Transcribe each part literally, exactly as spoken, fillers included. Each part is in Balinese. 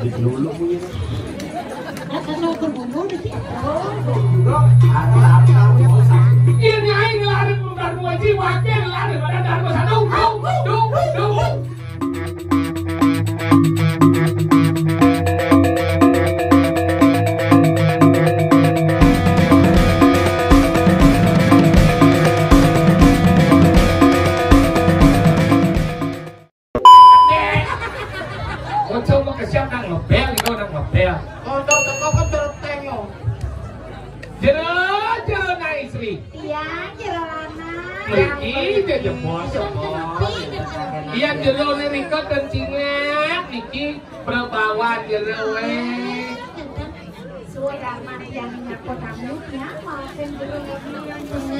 Dulu punya. Ini aing lari bukan dua jiwa, akhir lari pada Darma satu. Dong, dong, dong, dong. Ojo mau ke siap nang ngebel, itu nang ngebel. Ojo teko ke terteng yo. Jero, jero na istri. Iya, jero lanang. Mriki jero bos. Iya, jero ne riko dan cingak niki perbawan jero we. Sudah mati yang nyakut tamu ya, maafin dulu.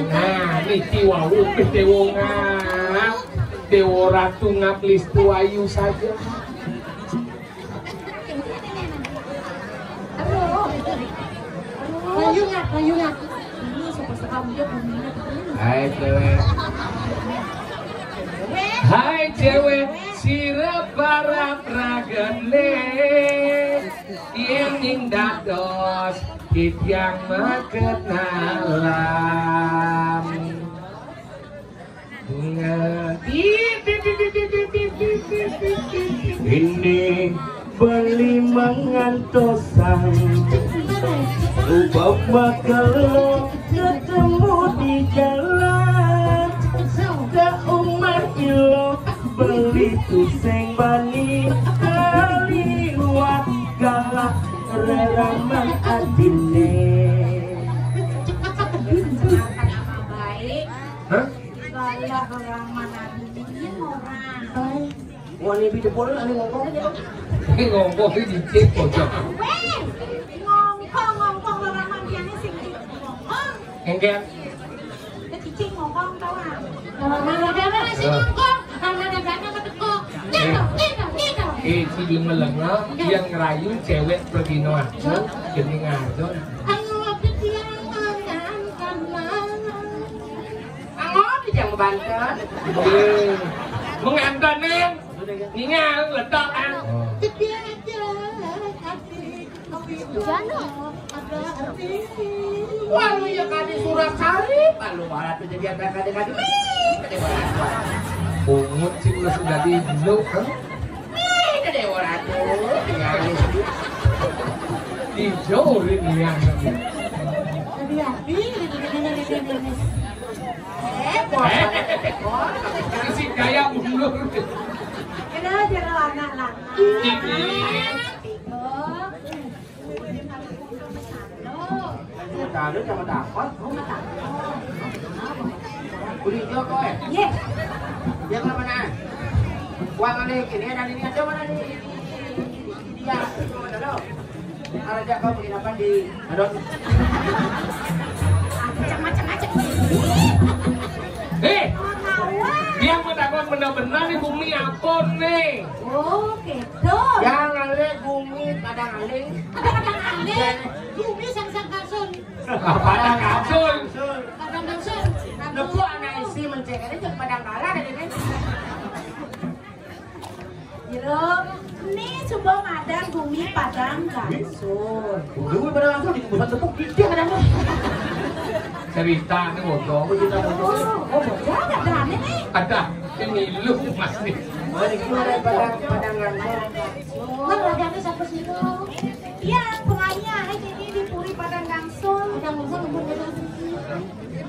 Nah, niki wau wis dewa ngap. Dewa ratu ngap listu ayu saja. Aduh. Aduh. Ayu ngap, ayu ngap. Ini suka-suka dia bunyinya. Hai, cewek. Hai, cewek. Sira para pragene. Yen ning dados titiang makenalan. Bunga. Ini beli mangantosan. Ubah makelo ketemu di jalan. Sudah umah ilo beli tuseng bani kaliwat galak reraman adine. Hah? Galak reraman adine orang. Wah, ini beda bola, ini ngomong. Ini ngomong, ini dicek, pojok. Weh, ngongkong, ngongkong, reraman diane sing ngongkong. Enggak. Cicing ngongkong tau ah. Nah, nah, nah, nah, si ngongkong. Nah, nah, nah, nah, nah, teko. Gitu, gitu, gitu. Eh, si Jun Melengel yang ngerayu cewek pergi noah. Jadi ngajon. Ayo, aku tiang mangan, kan, mangan. Angot, yang banten. Eh, menganten, Neng. Ningal, letok, ah. Oh. Cedek aja, kasih. Jano. Wah, lu ya kade surat salib, ah, lu malah tuh jadi ada kade-kade. Ih, kade malah. Bungut sih lu sudah di dulu, kan? Ih, kade orang tuh, tinggal di sini. Hijau rin ya. Hati-hati, ini, ini, ini, ini, ini. Eh, eh, eh, eh. Isi gaya mundur. Kenal jero anak lanang. Ini. Tiga. Tahu sama dapat. Beli hijau kau, eh? Iya. Dia ke mana? Uang ada ini, ada ini, ada mana nih? Iya, ada lo. Kalau dia kau bikin apa di, aduh. Macam-macam aja. Eh, dia mau takut benar-benar nih bumi apa nih? Oh, gitu. Yang ada bumi pada ngaling. Ada kata ngaling. Bumi sang-sang kasun. Padang Kasul. Padang Kasul. Lebu anak isi mencek aja jeung Padang Kalah dari ini. Jero, ini coba madan bumi Padang Kasul. Bumi Padang Kasul di kubusan tepuk gede ada mah. Cerita ini bodoh. Oh, cerita bodoh. Oh, bodoh ada nih. Ada. Ini lu masih. Oh, ini gimana Padang Padang Kasul? Kan lagane satu silo. Iya, penganya, eh, jadi di Puri Padang Kangsung. Padang Kangsung, Puri Padang Kangsung.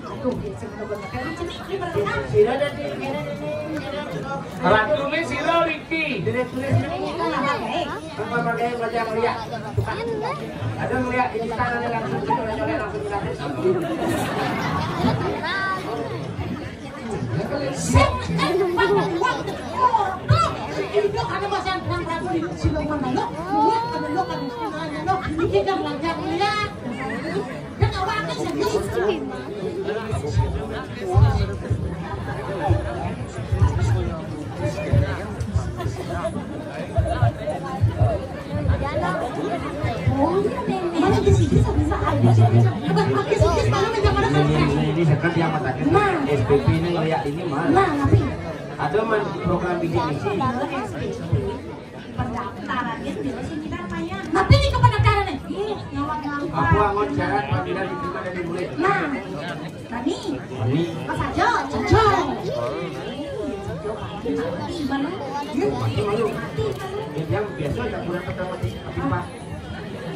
Aduh, ya, sebenarnya kan cerita, ini berarti kan? Sira dan di, ini, ini, ini, ini. Ratu ini sira, Riki. Direkturnya sira. Ini kan apa, eh? Apa pakai wajah melihat? Ada melihat di sana, ada langsung, langsung, langsung. Ini, ini, ini dekat yang matanya. Nah. S P P ini ngeliat ini mah. Nah, tapi ada man program bidik misi. Pendaftarannya dulu sih kita Apa anggon syarat pamila diterima dari murid? Nah, Bani. Bani. Mas Ajo, Jojo. Jojo, Bani, Bani, Bani. Mati malu. Mati malu. Ya, dia biasa tak kurang pertama di apa?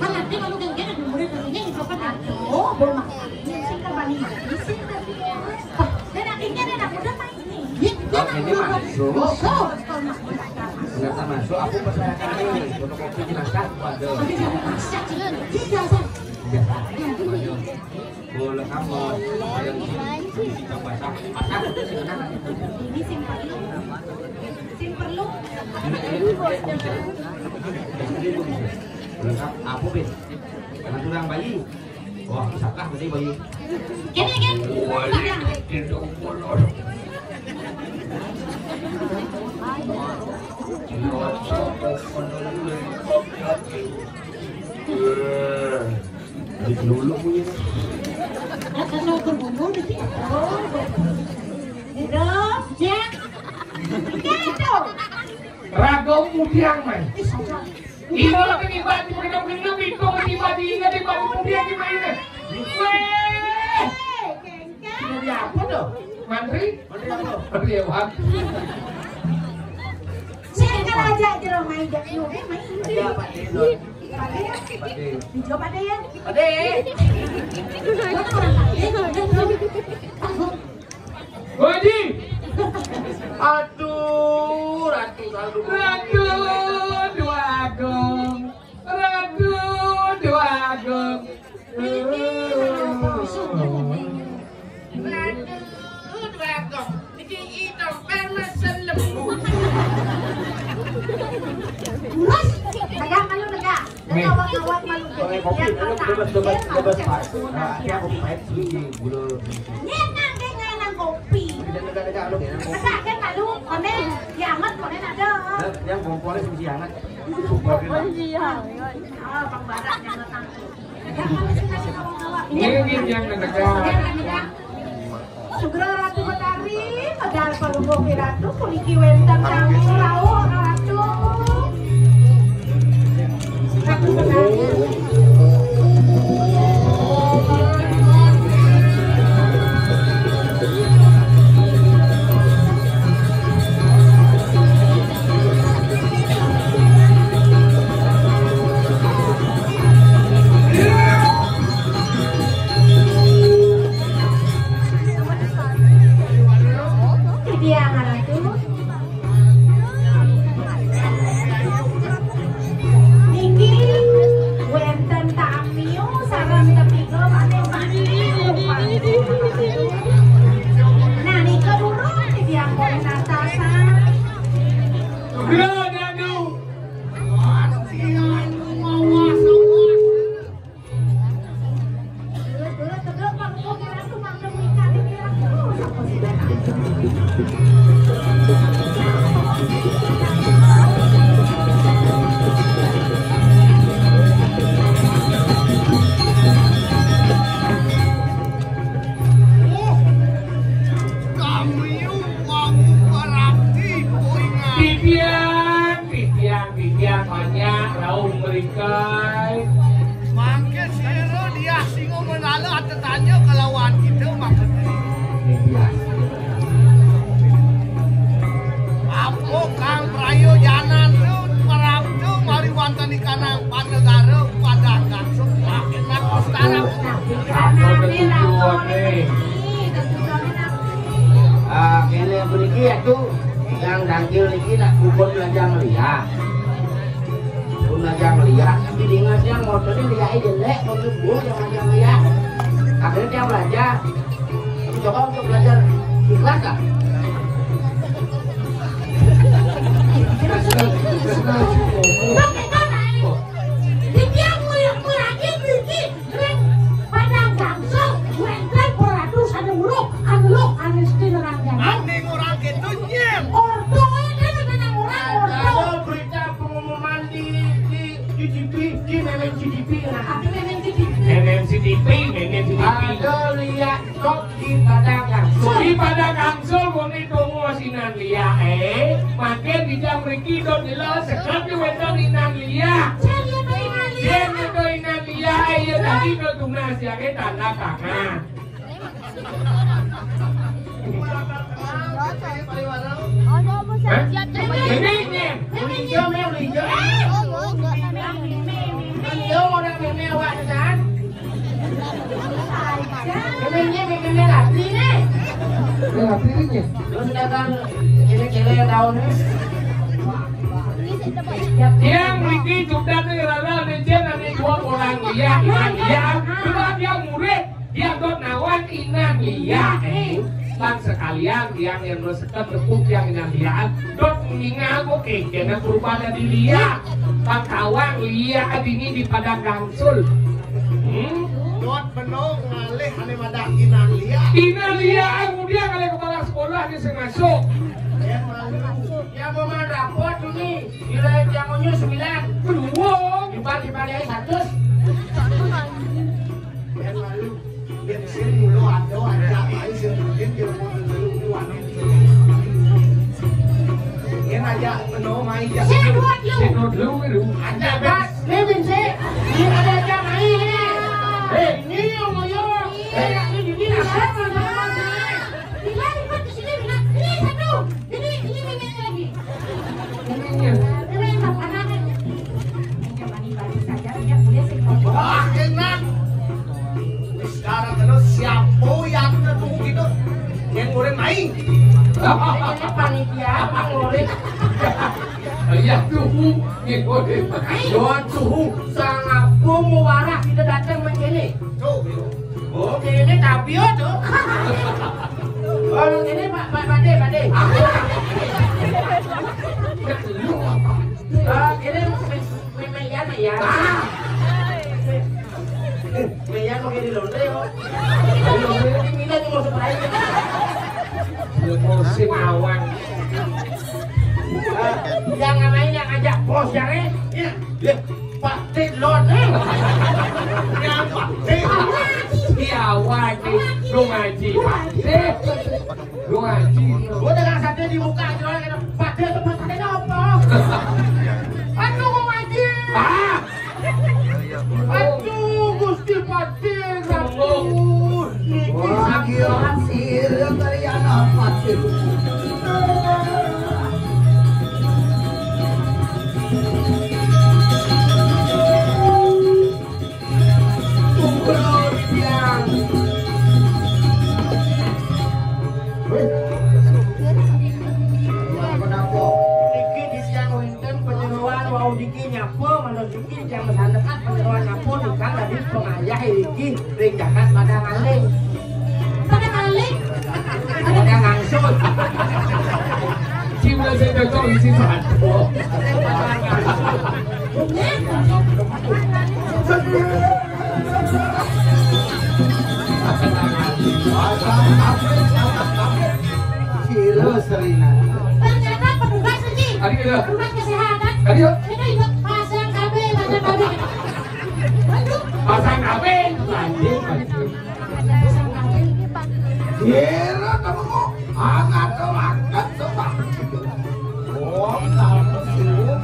Kan nanti kalau geng-geng ada murid, nantinya itu kan ada. Oh, belum makan. Ini sih ke Bani, Bani sih ke Bani. Dan akhirnya ada anak muda main. Oh, ini masuk. Masuk. Ternyata masuk. Aku percayakan ini. Fotokopi jenazah aku ada. Tapi jangan masak, Cik. Cik, jangan. Biasa. Boleh kamu. Ada di sini. Kita basah. Basah. Ini sing perlu. Sing perlu. Boleh kamu. Apa, Bin? Karena kurang bayi. Wah, sakah tadi bayi. Kene, kene. Wah, tidak boleh. Di dulu punya. Kan ukur bumbu di sini. Terus, ya. Gitu. Ragam mudiang, man. Ih, sombong. Ino lagi tiba di pondok ini, itu tiba di ini, tiba di pondok ini, ini. Weh. Jadi apa tuh? Mantri? Mantri apa? Mantri ya, Pak. Saya kan aja aja lo main jak lu, eh, main ini. Ada Pak Dino. Pak De ya? Pak De. Hijau Pak De ya? Pak De. Gua tuh orang Pak De. Haji. Aduh, Ratu Saldo. Ratu Dua Agung. Ratu Dua Agung. Ratu Dua Agung. Niki itu permesen lembu. Terus, tegak malu tegak. Nih. Ngawak-ngawak malu. Kalau kopi, bebas, bebas, bebas, Pak. Nah, dia kopi pahit, sedikit gula. Nyenang deh, nyenang kopi. Tidak tegak-tegak, lu. Tegak kan malu, konen, ya amat, konen ada. Nah, yang kompornya masih hangat. Kompornya. Oh, iya. Ah, Bang Barat yang datang. Ini yang tegak. Sugra Ratu Betari, medal Palungguh Ratu, puniki wénten tamu rawuh Ratu. Ratu Betari. Titiang Ratu. Niki wénten tamiu sareng tetiga malih mati. Nah, nika durung titiang boleh natasan. Kami wau berarti poingan. Titiang, titiang, titiang, banyak rauh merikai. Mangke sira dia singa menala atetanya kelawan kita maksudnya. Titiang. Apa kang prayojanan tu, perang tu, mari wonten di kanang panegara padang langsung makin nak ustara. Apa ketujuannya? Ah, kene puniki ya tu, yang dangkil niki nak pukul belajar melihat. Pun belajar melihat, tapi dengan yang motornya dia jelek, mau nyebut yang belajar melihat. Akhirnya dia belajar. Coba untuk belajar ikhlas lah. Titiang mulia-mulia mriki ring Padang Gangsal wénten peratu sané weruh anu luh anu sesti nerangkan. Ning ora gitu, Nyim. Ordo, eh, kan ada orang ordo. Ada berita pengumuman di, di G D P, di M M G D P, nah. Apa M M G D P? M M G D P, M M G D P. Ada lihat top di Padang Gangsal. Di Padang Gangsal, muni tunggu sinan liya, eh. Makin di jam mriki dot jelas, sekat di wénten inan liya. Saya lihat inan liya. Saya lihat inan liya, eh, ya. Itu tunas yang tanda tangan. Hah? Ini nih, ulinjo, me, ulinjo. Ulinjo, orang meme awak tu kan? Meme ni, meme, meme latih ni. Meme latih ni. Terus dah kan, kira-kira daun ni. Yang mriki Judan ni rara licin, ada dua orang. Iya, iya, iya. Dua dia murid. Dia dot nawang inan liya, eh. Lan sekalian tiang yang dot seket tepuk tiang inan liya. Dot ningal kok kene berubah dadi liya. Lan tawang liya dini di padang gangsul. Hmm? Dot beno ngalih ane madah inan liya. Inan liya, eh, kemudian kali kepala sekolah ni sing masuk. Ya, malu. Ya, mau main rapot ini. Nilai tiang unyu sembilan. Belum. Imbal, imbal ya, seratus. Yen malu, yen sing mulo ado aja, ae sing mungkin kira mau dulu kuat. Yen aja penuh main aja. Sik, kuat lu. Sik, kuat lu, lu. Aja, Bas. Nih, Bin, sik. Ini ada aja main, ya. Eh, ini yang ngoyo. Eh, ini, ini, ini, apa, teman-teman, sih? Bila lipat ke sini, Bila. Ini satu. Ini, ini, ini, ini lagi. Ini, ini. Ini, ini, ini. Wah, enak. Sekarang terus siapa yang ketemu gitu? Yang murid main. Ini panitia apa murid? Iya tuh, yang murid. Yo tuh, sangat muwarah kita datang begini. Tuh, gitu. Oh, ini tapi tuh. Oh, ini Pak, Pak, Pak De, Pak De. Ah, ini Meme ya, Meme ya. Ah. Meme ya mau jadi lonte kok. Ini Mila tuh mau surprise. Musim awang. Eh, yang ngapain yang ngajak bos ya, eh? Iya. Iya. Pak Tit Lon, eh. Yang Pak Tit. Iya, wajib. Lu ngaji, Pak Tit. Lu ngaji. Gua dagang sate di muka aja, orang kata, "Pak Tit, tempat satenya apa?" Aduh, gua ngaji. Ah. Aduh, Gusti Patih, aduh. Niki wah, gila, sirem dari anak Patih. Tunggu, Yang. Wih. Kenapa? Niki di siang wénten penyeruan wau niki nyapa manusa Iki jam sandekan penyeruan ampun ingkang dadi pengayah iki ring jagat Padang Aling. Padang Aling? Padang Angsut. Cuma saya cocok isi satu. Sira serina. Ternyata petugas iki. Adik ya. Rumah kesehatan. Adik ya. Kita ikut pasang K B, pasang K B. Waduh. Pasang K B. Lanjut, lanjut. Pasang K B. Kira kamu kok angkat, angkat, coba. Oh, kamu sibuk.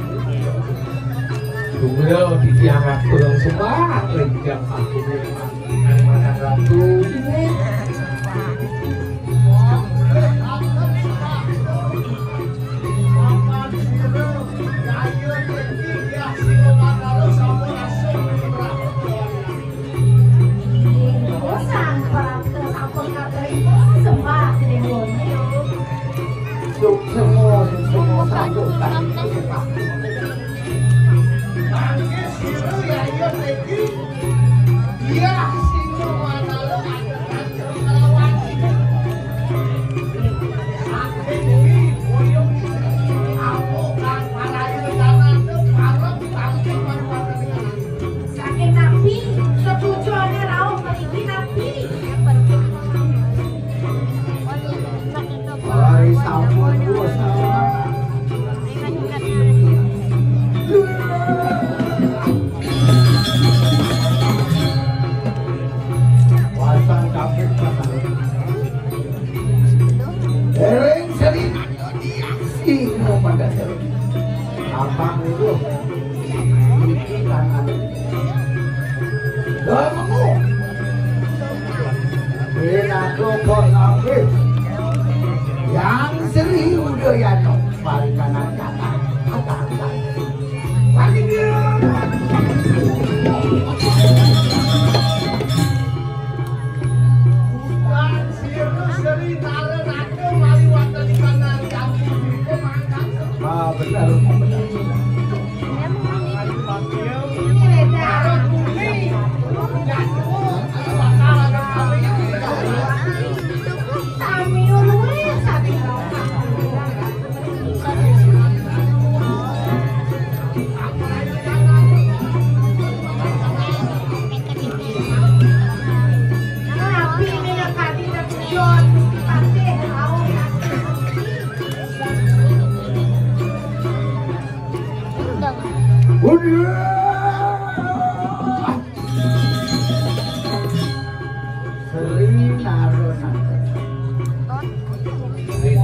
Tunggu, di tiang aku langsung, Pak. Rencang aku. Mana ratu? Suksma, suksma, sambut, sambut. Mangke sira ya iya mriki. Iya, sing mana lo. Saking napi, setuju ane rauh mriki napi? Mari sampun, Gus. Pasang kabeh, pasang. Dereng seri nang diaksi, pada seri. Abang itu. Iki kan anu. Lah, Udah. Sri Narona.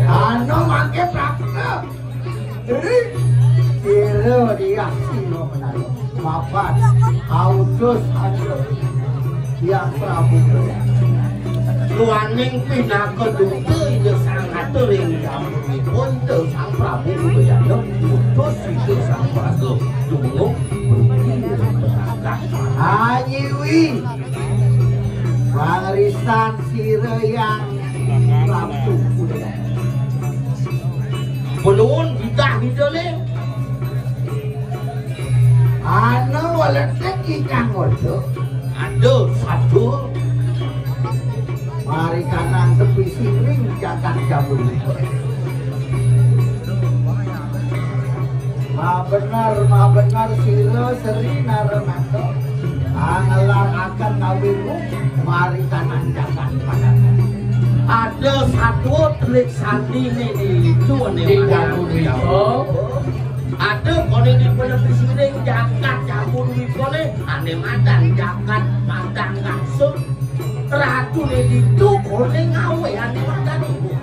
Anu mangke praktek. Jadi, kira dia sino menawa. Mapan, autus anu. Yang Prabu Jaya. Luaning pinaka duta Ida Sang Ratu ring jamunipun, Ida Sang Prabu Udayana utus Ida Sang Prabu Tunggu berhenti ring petangkas. Anyiwi. Wangrisan sira yang Prabu Udayana. Penuhun titah Ida Ling. Ana weletik ingkang ngerja. Aduh, satu. Mari kanang tepi siring jagat jamu. Mabener, mabener sira Sri Naremata. Angelar akan kawimu mari kanang jagat padatan. Ada satu telik sandi ning itu ning Ning jamu Jamu Dwi. Dwi. Ada koné dipun pisiring jagat jamu dwi koné, ané madan jagat padang langsung. Ratuné ditu koné ngawé ané madan ibu.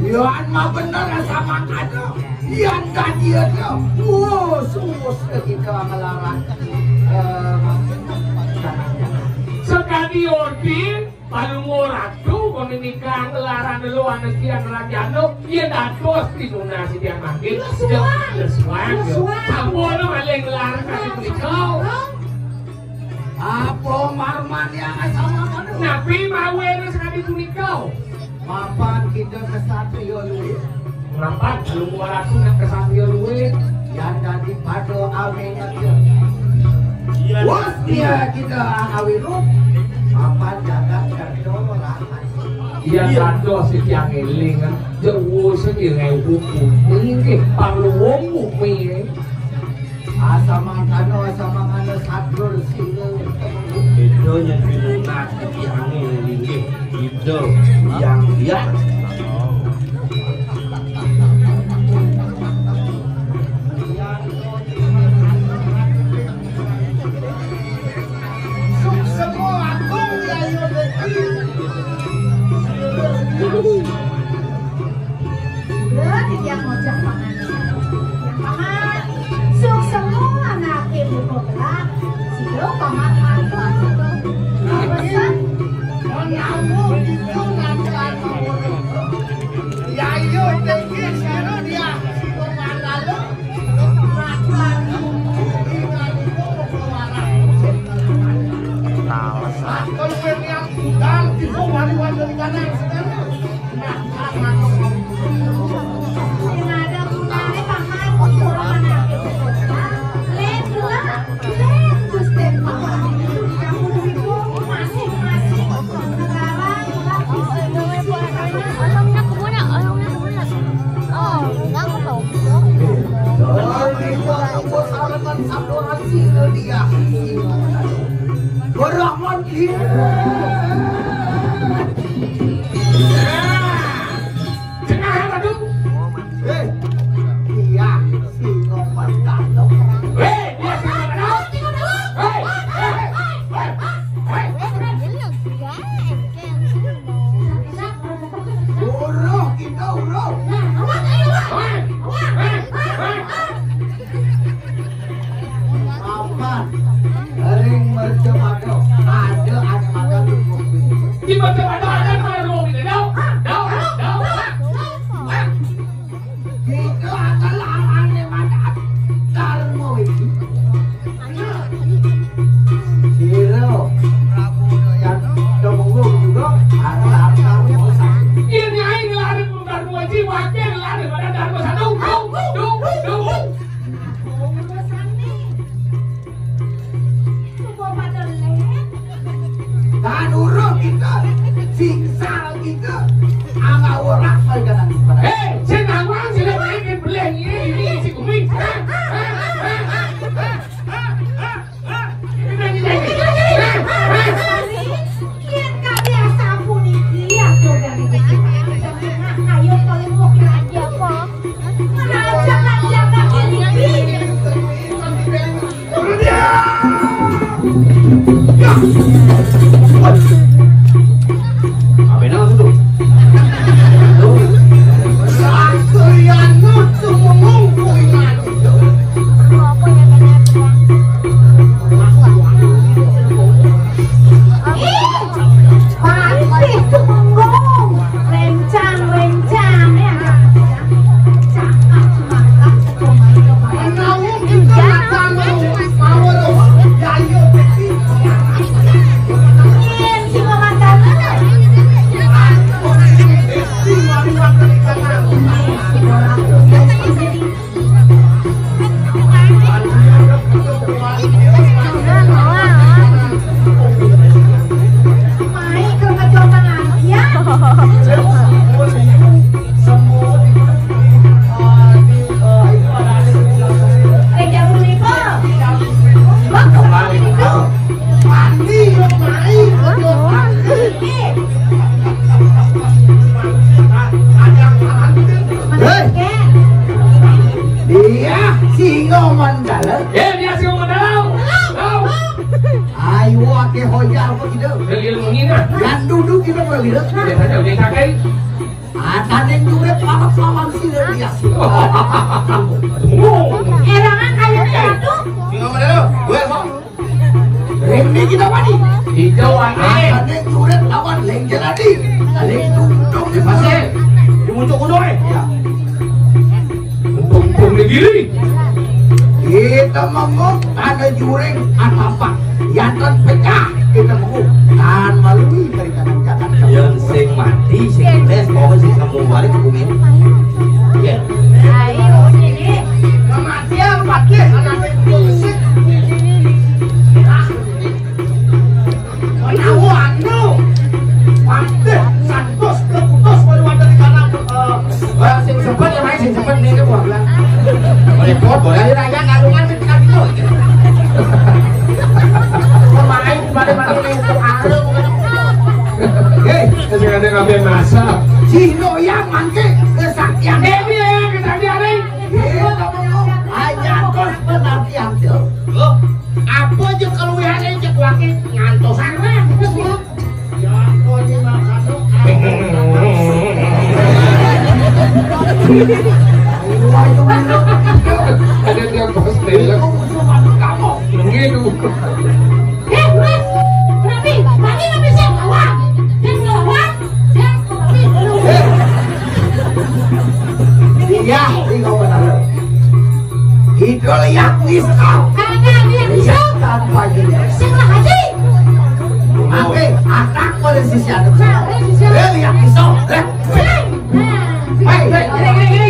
Yan mah bener sama kada. Yan dadi ada. Wus, wus kita ngelarang. Eh, Sekadi ordi, Palungguh Ratu, koné nikah nglarang lelo anak tiang Ranjana, yén dados tinunas tiang mangkin. Lesuang. Lesuang, ya. Lesuang. Sampun malih nglarang kadi punika. Apa marman yang sama kanu? Napi mawéna sakadi punika? Mapan kita kesatria luwih. Mapan Palungguh Ratu nak kesatria luwih. Yang dadi pada amin aja. Iya. Wus dia kita awirup. Mapan jagat kerja rahat. Iya, iya. Dados titiang éling, ah. Jero sing ngewu kuning, eh, parluwung bumi, eh. Asa mangkana, asa mangkana satur sila. Béda nyén pinunas titiangé linggih Ida Hyang Hyang. Suksema agung Yayu Dadi. Sudah titiang ngocah paman. Paman, suksema anaké buka gelang. Sira paman agung. Pesan. Menawa kita nanti anak orang. Yayu Dadi sira dia. Sira mandala. Uruh, kita uruh. Papan, ring mercemada, ada ané makan tubuh. Apa yang langsung tuh? Tuh. Aku yang nutup mengungkui mati. Ih, pasti Tumenggung. Rencang, rencang, ya. Cakap, cakap. Nyen, si Mamatana. Hei, dia singo mandala. Eh, dia singo mandala. Ayo, ake hojar apa gitu? Dari ilmu ini nah. Yang duduk kita apa gitu? Dia saja udah kakek. Ada yang juga panas lawan sih dari dia. Erangan kayaknya satu. Singo mandala. Gue apa? Rene kita wani. Hijau ane. Ada yang juret lawan leng jeladi. Leng tungtung di pasir. Di muncul kudu eh. Ya. Tungtung di diri. Kita mengok ada jureng atapa. Jantan pecah. Kita mengok. Tan malui dari kanan jantan. Yang sing mati, sing les, pokoknya sing sambung balik ke bumi. Ya. Ayo, sini. Kematian, mati, anak itu. Menawa anu. Patih santos keputus baru ada di kanan. Eh, sing sempet ya, Mai, sing sempet nih, ini buah belang. Repot, boleh aja raya ngalungan di tengah itu. Pemain pada mana nih, itu arung. Hei, kasih ada ngambil masa. Cino yang mangke kesaktian. Ini ya, kesaktian nih. Iya, kamu aja kos penantian tuh. Apa aja keluhan yang cek wakil ngantosan lah. Ada dia bos deh. Gitu. Eh, Mas, kenapa? Tadi nggak bisa ngelawan. Dia ngelawan, dia tapi belum. Iya, ini kau benar. Hidul yang misal. Karena dia bisa. Tanpa gini. Sing lah haji. Oke, anak pada sisi anak. Nah, pada sisi anak. Eh, yang misal. Eh. Sing. Nah. Hei, hei, hei, hei,